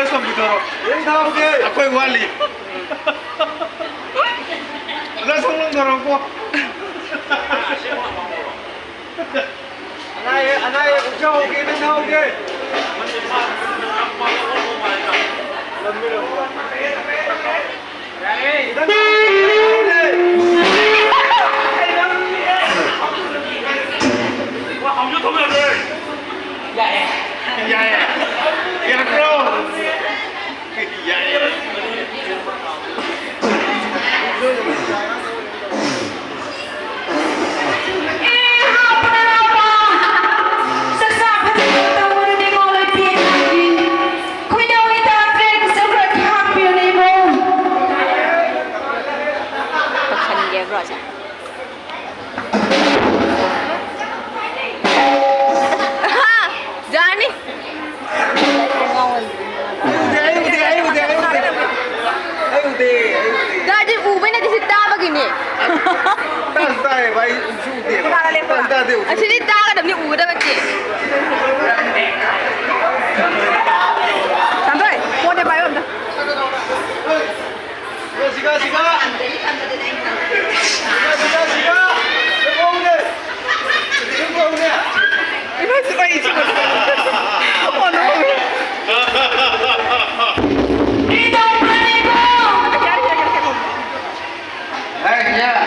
ꯁꯣꯝ ꯄꯨꯊꯣꯔꯛꯑꯣ꯫ ꯑꯩꯈꯣꯏ ꯋꯥꯠꯂꯤ꯫ ꯑꯣꯖꯥ ꯁꯣꯝ ꯂꯣꯝꯗꯔꯣꯀꯣ꯫ ꯑꯅꯥ ꯑꯌꯦꯛ, ꯑꯅꯥ ꯑꯌꯦꯛ ꯎꯖꯍꯧꯒꯦ, ꯅꯪ ꯍꯧꯒꯦ꯫ ꯌꯥꯏꯌꯦ꯫ ꯌꯥꯏꯌꯦ꯫ ꯌꯥꯗ꯭ꯔꯣ? ꯌꯥꯏꯌꯦ꯫ ꯑꯦ, ꯍꯥꯞꯄꯅ ꯍꯥꯞꯄ꯫ ꯆꯥꯛꯆꯥ ꯐꯖꯅ ꯇꯧꯕꯅꯤ, ꯅꯤꯉꯣꯜ ꯂꯣꯏ ꯄꯦꯟꯅ꯫ ꯈꯣꯏꯗꯧ ꯂꯩꯇꯥꯗ꯭ꯔꯦ, ꯈꯨꯠꯁꯨ ꯈꯔ ꯊꯥꯡꯕꯤꯌꯨꯅꯦ, ꯏꯕꯨꯡ꯫ ꯇꯧꯁꯟꯒꯦꯕ꯭ꯔꯣ ꯑꯁꯦ? ꯖꯥꯅꯤ꯫ ꯑꯩ ꯎꯗꯦ, ꯑꯩ ꯎꯗꯦ, ꯑꯩ ꯎꯗꯦ, ꯑꯩ ꯎꯗꯦ꯫ ꯑꯩ ꯎꯗꯦ, ꯑꯩ ꯎꯗꯦ꯫ ꯗꯥꯗꯤ ꯎꯕꯩ ꯅꯠꯇꯦ, ꯁꯤ ꯇꯥꯕꯒꯤꯅꯦ꯫ ꯇꯥꯁꯨ ꯇꯥꯏꯌꯦꯕ, ꯑꯩ ꯎꯁꯨ ꯎꯗꯦꯕ꯫ ꯇꯥꯁꯨ ꯇꯥꯗꯦ, ꯎꯁꯨ꯫ ꯑꯁꯤꯗꯤ ꯇꯥꯒꯗꯕꯅꯤ, ꯎꯒꯗꯕ ꯅꯠꯇꯦ꯫ ꯇꯥꯟꯊꯣꯏ, ꯐꯣꯟꯗ ꯄꯥꯏꯌꯣ ꯑꯝꯇ꯫ ꯁꯤꯒ, ꯁꯤꯒ꯫ ꯁꯤꯒ, ꯁꯤꯒ, ꯁꯤꯒ꯫ ꯂꯦꯞꯍꯧꯅꯦ꯫ ꯂꯦꯞꯍꯧꯅꯦ꯫ ꯏꯃꯥ, ꯁꯤꯃ, ꯁꯤꯃ꯫ ꯑꯣ, no꯫ ꯀꯔꯤ ꯇꯧꯕ꯭ꯔꯥ ꯅꯪꯕꯣ? ꯌꯥꯔꯦ, ꯌꯥꯔꯦ, ꯌꯥꯔꯦ꯫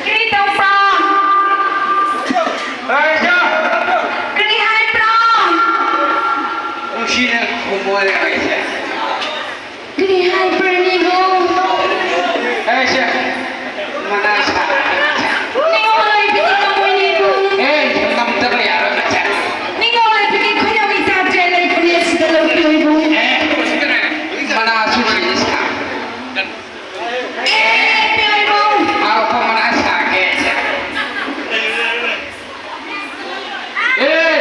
ꯀꯔꯤ ꯇꯧꯕ꯭ꯔꯥ? ꯀꯔꯤ ꯍꯥꯏꯕ꯭ꯔꯥ? ꯅꯨꯡꯁꯤꯅ ꯈꯨꯝꯃꯣ ꯑꯩꯁꯦ꯫ ꯀꯔꯤ ꯍꯥꯏꯕ꯭ꯔꯥ ꯅꯤꯕꯨꯡ? ꯑꯩꯁꯦ ꯃꯅꯥ ꯁꯥ-, ꯅꯤꯉꯣꯜ ꯑꯣꯏꯕꯤꯒꯤ ꯉꯝꯃꯣꯏ ꯅꯤꯕꯨꯡ꯫ ꯑꯦ, ꯉꯝꯗꯕ ꯌꯥꯔꯣꯏ ꯃꯆꯥ꯫ ꯅꯤꯉꯣꯜ ꯑꯣꯏꯕꯤꯒꯤ ꯈꯣꯏꯗꯧ ꯂꯩꯇꯥꯗ꯭ꯔꯦ ꯂꯩꯕꯅꯦ ꯑꯁꯤꯗ ꯂꯧꯕꯤꯌꯨ ꯏꯕꯨꯡ꯫ ꯑꯦ, ꯃꯅꯥꯁꯨ ꯁꯤꯅꯤ ꯁꯥ-, ꯑꯦ, ꯂꯧꯕꯤꯌꯨ ꯏꯕꯨꯡ꯫ ꯍꯥꯎ, ꯃꯅꯥ ꯁꯥꯒꯦ꯫ ꯑꯦ!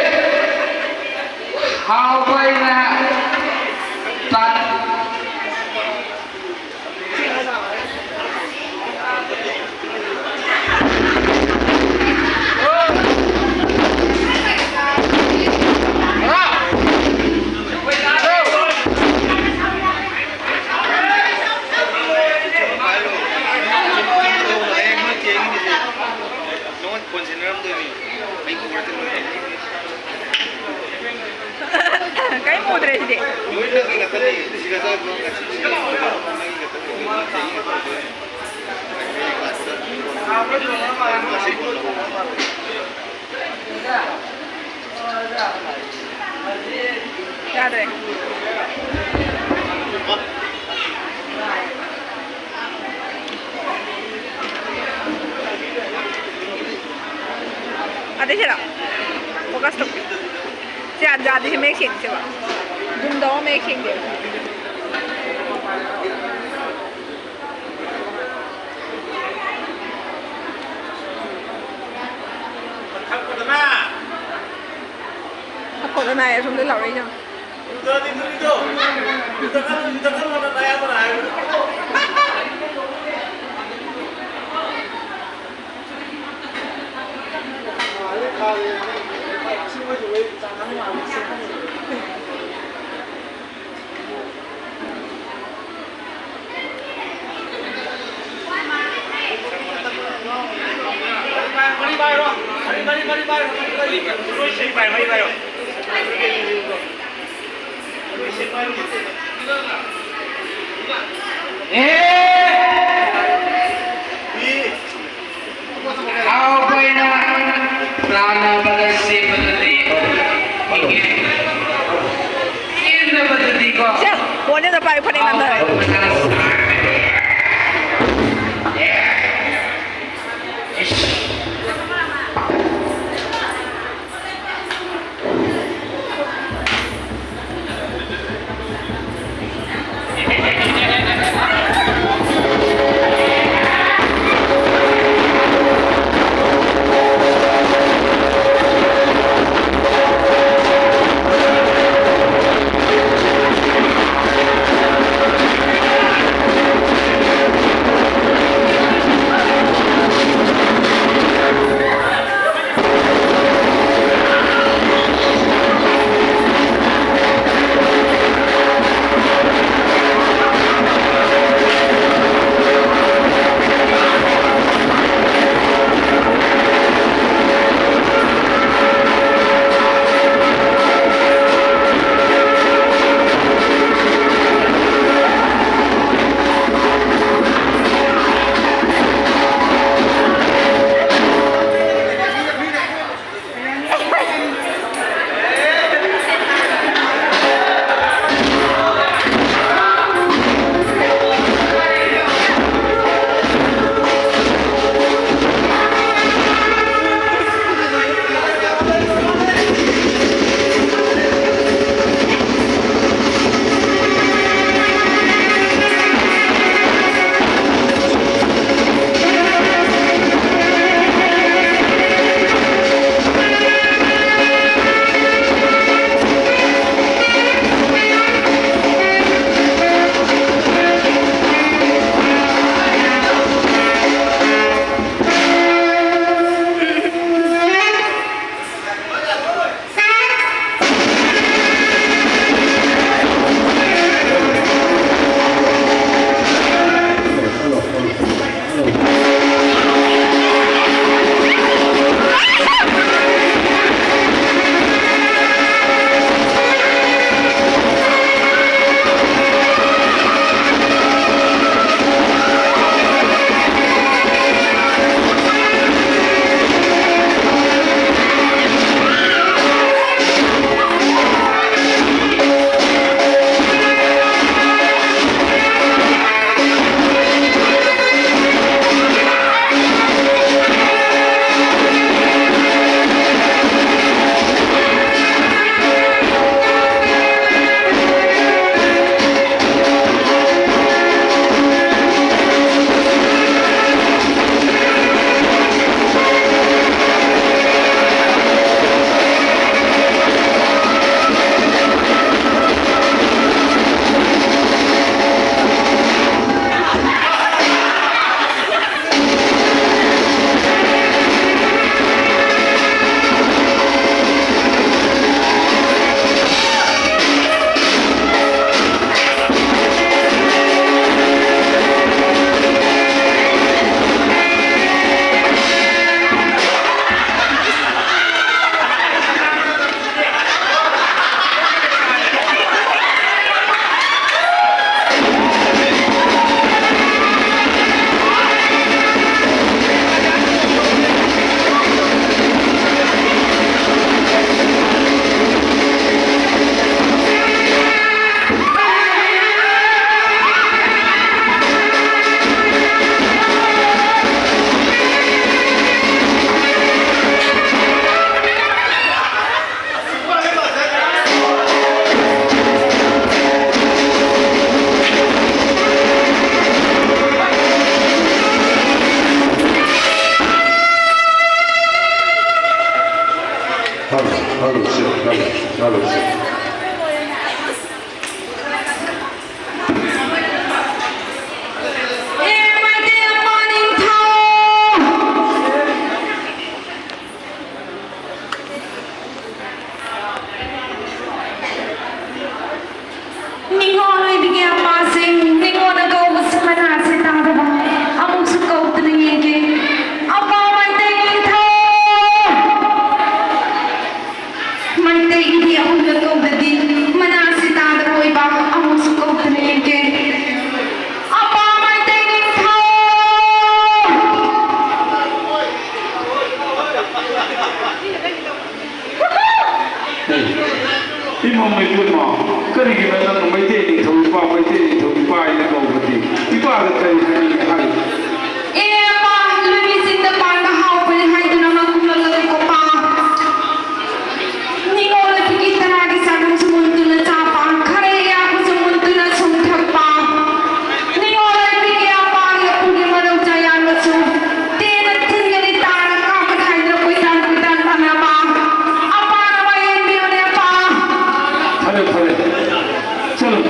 ꯍꯥꯎꯕ ꯑꯩꯅ ꯇꯥ-, ꯌꯥꯗ꯭ꯔꯦ꯫ ꯑꯗꯩ ꯁꯤꯔ ꯐꯣꯀꯁ ꯇꯧꯒꯦ꯫ ꯁꯤ ꯌꯥꯗꯦ, ꯁꯤ ꯃꯌꯦꯛ ꯁꯦꯡꯗꯦꯕ꯫ ꯖꯨꯝ ꯇꯧꯔ ꯃꯌꯦꯛ ꯁꯦꯡꯗꯦꯕ꯫ ꯍꯥꯀꯣꯠꯅ ꯅꯥꯏ ꯑꯁꯣꯝꯗ ꯂꯥꯎꯔꯛꯏꯁꯦ꯫ ꯍꯥꯎꯕ ꯑꯣꯏꯅ ꯆꯥꯅꯕꯗ ꯁꯦꯝꯕꯗꯗꯤ ꯏꯟꯅꯕꯗꯗꯤꯀꯣ꯫ ꯁꯦ, ꯐꯣꯟꯁꯦ ꯑꯝꯇ ꯄꯥꯏꯌꯨ, ꯐꯅꯦꯛ ꯅꯝꯗꯔꯦ꯫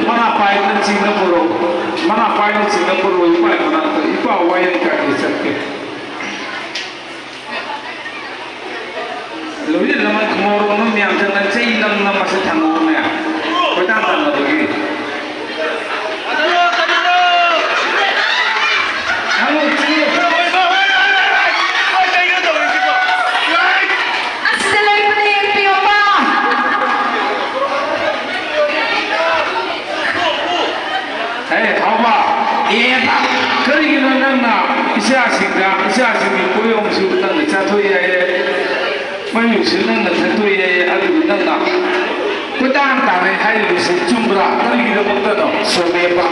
ꯃꯅꯥ ꯄꯥꯏꯅ ꯆꯤꯡꯅ ꯄꯨꯔꯛꯎ꯫ ꯃꯅꯥ ꯄꯥꯏꯅ ꯆꯤꯡꯅ ꯄꯨꯔꯛꯎ꯫ ꯏꯄꯥ ꯃꯅꯥꯛꯇ, "ꯏꯄꯥ, ꯋꯥꯌꯦꯜ ꯀꯥꯏꯗ ꯆꯠꯀꯦ?" ꯂꯣꯏꯅ ꯂꯃꯟ ꯈꯨꯝꯍꯧꯔꯣ꯫ ꯃꯌꯥꯝ ꯆꯪꯅ ꯆꯩ ꯅꯝ ꯅꯝ ꯃꯁꯛ ꯊꯪꯉꯧꯅꯦ꯫ ꯀꯣꯏꯇꯥꯟ ꯇꯥꯟꯅꯕꯒꯤ꯫ ꯊꯪꯉꯧ ꯆꯤꯡꯉꯨ꯫ ꯑꯁꯤꯗ ꯂꯩꯕꯅꯦ, ꯄꯤꯌꯣꯄꯥ꯫ ꯍꯦ, ꯍꯥꯎꯕ꯫ ꯑꯦ, ꯀꯔꯤꯒꯤꯅꯣ ꯅꯪꯅ ꯏꯆꯥꯁꯤꯡꯗ, ꯏꯆꯥꯁꯤꯡꯒꯤ ꯄꯣꯌꯣꯝꯁꯨ ꯅꯪꯅ ꯆꯥꯊꯣꯛꯏ ꯍꯥꯏꯌꯦ, ꯃꯌꯨꯝꯁꯨ ꯅꯪꯅ ꯊꯛꯇꯣꯛꯏ ꯍꯥꯏꯌꯦ, ꯑꯗꯨꯕꯨ ꯅꯪꯅ ꯀꯣꯏꯇꯥꯟ ꯇꯥꯟꯅꯩ ꯍꯥꯏꯔꯤꯕꯁꯤ ꯆꯨꯝꯕ꯭ꯔꯥ? ꯀꯔꯤꯒꯤꯗꯃꯛꯇꯅꯣ? ꯆꯨꯝꯃꯦꯕ꯫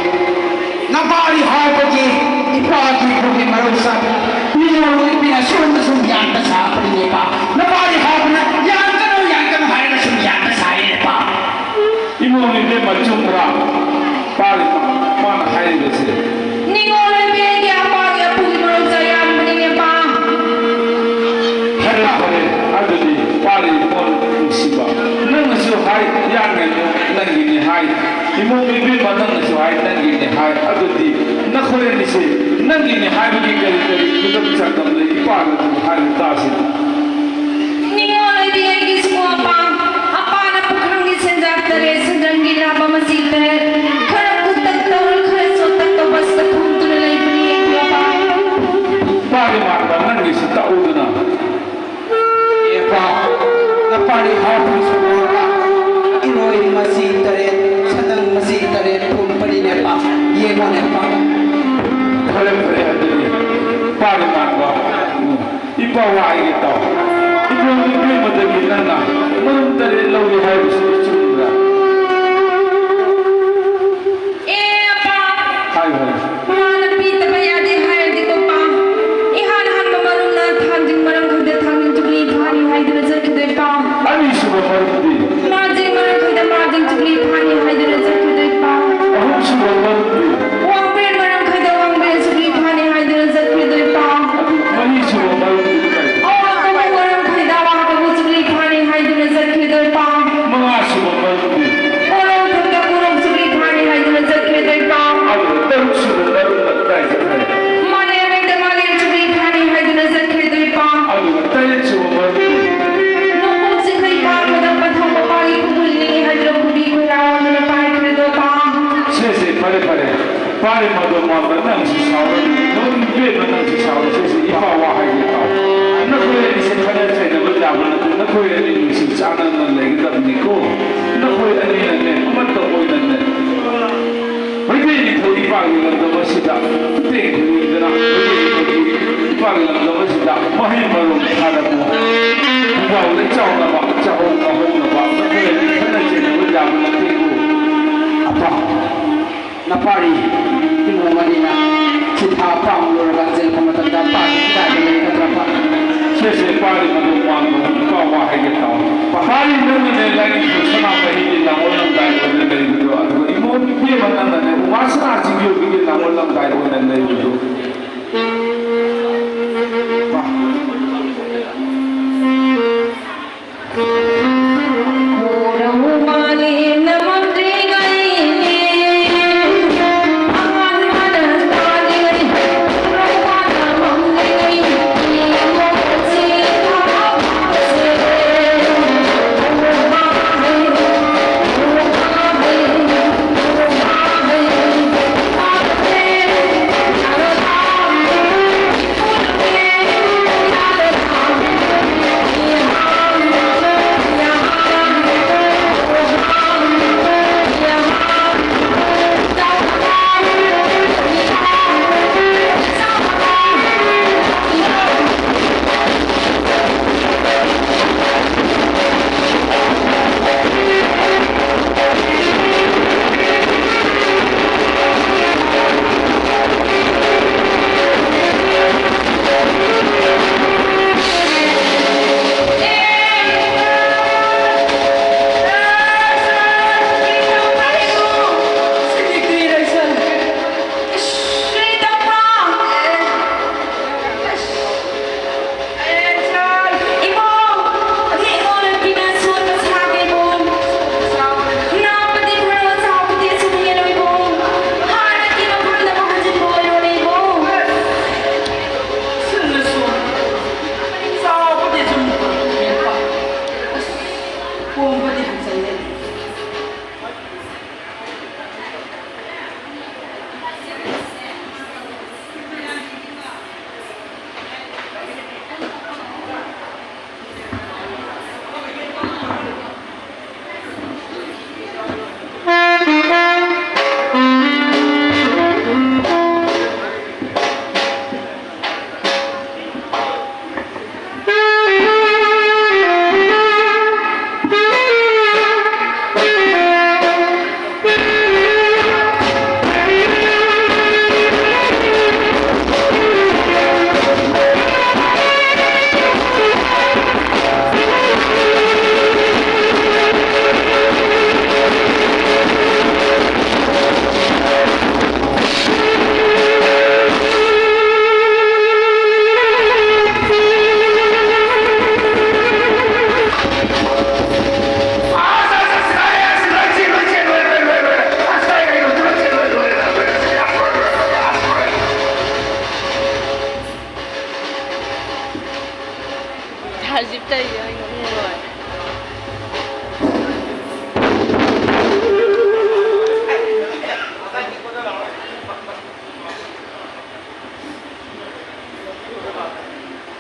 ꯅꯄꯥꯔꯤ ꯍꯥꯏꯕꯒꯤ ꯏꯄꯥꯒꯤ ꯏꯄꯨꯒꯤ ꯃꯔꯧ ꯆꯥꯕ ꯃꯤꯅꯣꯔ ꯅꯨꯄꯤꯅ ꯁꯣꯝꯗ ꯁꯨꯝ ꯌꯥꯟꯕ ꯁꯥꯕꯅꯤꯅꯦꯕ꯫ ꯅꯄꯥꯔꯤ ꯍꯥꯏꯕꯅ ꯌꯥꯟꯒꯅꯨ, ꯌꯥꯟꯒꯅꯨ ꯍꯥꯏꯔꯒ ꯁꯨꯝ ꯌꯥꯟꯕ ꯁꯥꯏꯅꯦꯕ꯫ ꯏꯃꯧ ꯏꯕꯦꯝꯃ ꯆꯨꯝꯕ꯭ꯔꯥ? ꯄꯥꯔꯤ ꯃꯥꯅ ꯍꯥꯏꯔꯤꯕꯁꯦ꯫ ꯅꯤꯉꯣꯜ ꯑꯣꯏꯕꯤ ꯑꯩꯒꯤ ꯑꯄꯥꯒꯤ ꯑꯄꯨꯒꯤ ꯃꯔꯧ ꯆꯥ ꯌꯥꯟꯕꯅꯤꯅꯦ ꯄꯥ꯫ ꯐꯔꯦ, ꯐꯔꯦ, ꯑꯗꯨꯗꯤ ꯄꯥꯔꯤ ꯏꯃꯧ ꯅꯨꯡꯁꯤꯕ, ꯅꯪꯅꯁꯨ ꯍꯥꯏ ꯌꯥꯟꯒꯅꯨ, ꯅꯪꯒꯤꯅꯤ ꯍꯥꯏ꯫ ꯏꯃꯧ ꯏꯕꯦꯝꯃ ꯅꯪꯅꯁꯨ ꯍꯥꯏ ꯅꯪꯒꯤꯅꯤ ꯍꯥꯏ꯫ ꯑꯗꯨꯗꯤ ꯅꯈꯣꯏ ꯑꯅꯤꯁꯦ ꯅꯪꯒꯤꯅꯤ ꯍꯥꯏꯕꯒꯤ ꯀꯔꯤ ꯀꯔꯤ ꯈꯨꯗꯝ ꯆꯥꯡꯗꯝ ꯂꯩ? ꯏꯄꯥꯅ ꯑꯗꯨꯝ ꯍꯥꯏꯕ ꯇꯥꯁꯤ꯫ ꯅꯤꯉꯣꯜ ꯑꯣꯏꯕꯤ ꯑꯩꯒꯤꯁꯨ ꯑꯄꯥ, ꯑꯄꯥꯅ ꯄꯨꯈ꯭ꯔꯪꯒꯤ ꯁꯦꯟꯖꯥ ꯇꯔꯦꯠ, ꯁꯦꯟꯗ꯭ꯔꯪꯒꯤ ꯂꯥꯕ ꯃꯆꯤ ꯇꯔꯦꯠ, ꯈꯔ ꯀꯨꯠꯇꯛ ꯇꯧꯔ ꯈꯔ ꯆꯣꯠꯇꯛ ꯇꯧꯕꯁꯤꯗ ꯐꯨꯝꯗꯨꯅ ꯂꯩꯕꯅꯤ ꯑꯩꯒꯤ ꯑꯄꯥ꯫ ꯄꯥꯔꯤ ꯃꯥꯟꯕ ꯅꯪꯒꯤꯁꯨ ꯇꯛꯎꯗꯅ꯫ ꯑꯦꯄꯥ, ꯅꯄꯥꯔꯤ ꯍꯥꯞꯄꯁꯨ ꯏꯔꯣꯏ ꯃꯆꯤ ꯇꯔꯦꯠ, ꯁꯟꯗꯪ ꯃꯆꯤ ꯇꯔꯦꯠ ꯐꯨꯝꯕꯅꯤꯅꯦꯄꯥ, ꯌꯦꯡꯉꯣꯅꯦꯄꯥ꯫ ꯐꯔꯦ, ꯐꯔꯦ, ꯑꯗꯨꯗꯤ ꯄꯥꯔꯤ ꯃꯥꯟꯕ꯫ ꯎꯝ꯫ ꯏꯄꯥ ꯋꯥ ꯍꯥꯏꯒꯦ ꯇꯥꯎ꯫ ꯏꯕꯨꯡ ꯏꯕꯦꯝꯃꯗꯒꯤ ꯅꯪꯅ ꯃꯔꯨꯝ ꯇꯔꯦꯠ ꯂꯧꯏ ꯍꯥꯏꯕꯁꯤꯕꯨ ꯆꯨꯝꯕ꯭ꯔꯥ? ꯄꯥꯔꯤ ꯃꯗꯣ ꯃꯥꯟꯕ ꯅꯪꯁꯨ ꯁꯥꯎꯔꯅꯨ, ꯅꯪ ꯏꯕꯦꯝꯃ ꯅꯪꯁꯨ ꯁꯥꯎꯔꯁꯦ꯫ ꯏꯄꯥ ꯋꯥ ꯍꯥꯏꯒꯦ ꯇꯥꯎ꯫ ꯅꯈꯣꯏ ꯑꯅꯤꯁꯦ ꯈꯠꯅ ꯆꯩꯅꯕ ꯌꯥꯕ ꯅꯠꯇꯦ, ꯅꯈꯣꯏ ꯑꯅꯤ ꯅꯨꯡꯁꯤ ꯆꯥꯟꯅꯅ ꯂꯩꯒꯗꯕꯅꯤꯀꯣ꯫ ꯅꯈꯣꯏ ꯑꯅꯤꯅꯅꯦ ꯑꯃꯠꯇ ꯑꯣꯏꯅꯅꯦ ꯃꯩꯇꯩ ꯅꯤꯡꯊꯧ ꯏꯄꯥꯒꯤ ꯂꯝꯗꯝ ꯑꯁꯤꯗ ꯈꯨꯇꯦꯡ ꯊꯨꯡꯅꯗꯅ ꯃꯩꯇꯩ ꯅꯤꯡꯊꯧꯒꯤ ꯏꯄꯥꯒꯤ ꯂꯝꯗꯝ ꯑꯁꯤꯗ ꯃꯍꯩ ꯃꯔꯣꯡ ꯊꯥꯔꯝꯃꯨ꯫ ꯈꯣꯡꯒ꯭ꯔꯥꯎ ꯂꯩꯆꯥꯎꯅꯕ, ꯆꯥꯍꯧ ꯉꯥꯍꯧꯅꯕ, ꯅꯈꯣꯏ ꯑꯅꯤ ꯈꯠꯅ ꯆꯩꯅꯕ ꯌꯥꯕ ꯅꯠꯇꯦꯀꯣ꯫ ꯑꯄꯥ, ꯅꯄꯥꯔꯤ ꯏꯃꯨꯡ ꯑꯅꯤꯅ ꯁꯤꯊꯥ ꯄꯥꯝꯂꯨꯔꯒ ꯆꯦꯜꯂꯛꯄ ꯃꯇꯝꯗ ꯄꯥꯔꯤ ꯀꯗꯥꯏꯗ ꯂꯩꯒꯗ꯭ꯔꯕ? ꯁꯦꯁꯦ, ꯄꯥꯔꯤ ꯃꯗꯨ ꯃꯥꯡꯕ ꯅꯨꯄꯥ ꯋꯥ ꯍꯥꯏꯒꯦ ꯇꯥꯎ꯫ ꯄꯥꯔꯤ ꯅꯪꯅꯅꯦ ꯂꯥꯏꯅꯤꯡꯊꯧ ꯁꯅꯥꯃꯍꯤꯒꯤ ꯂꯥꯡꯑꯣꯜꯂꯝꯗꯥꯏ ꯑꯣꯏꯅ ꯂꯩꯕꯗꯣ, ꯑꯗꯨꯒ ꯏꯃꯣꯟ ꯏꯕꯦꯝꯃ ꯅꯪꯅꯅꯦ ꯎꯃꯥ ꯁꯅꯥ ꯆꯤꯡꯕꯤꯒꯤ ꯂꯥꯡꯑꯣꯜꯂꯝꯗꯥꯏ ꯑꯣꯏꯅ ꯂꯩꯕꯗꯣ꯫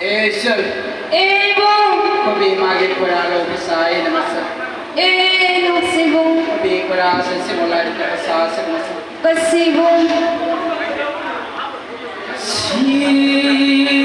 ꯑꯦ ꯏꯆꯜ, ꯑꯦ ꯏꯕꯨꯡ꯫ ꯈꯣꯏꯕꯤ ꯃꯥꯒꯤ ꯈꯣꯏꯔꯥ ꯂꯧꯕ ꯆꯥꯏ ꯅꯃꯁꯛ꯫ ꯑꯦ ꯅꯨꯡꯁꯤꯕꯨꯡ꯫ ꯈꯣꯏꯕꯤ ꯈꯣꯏꯔꯥꯁꯦ ꯁꯤꯃꯣ ꯂꯥꯏꯔꯤꯛꯇ ꯄꯩꯁꯥ ꯁꯤꯃꯣ꯫ ꯀꯁꯤꯕꯨꯡ꯫ ꯁꯤꯃꯣ꯫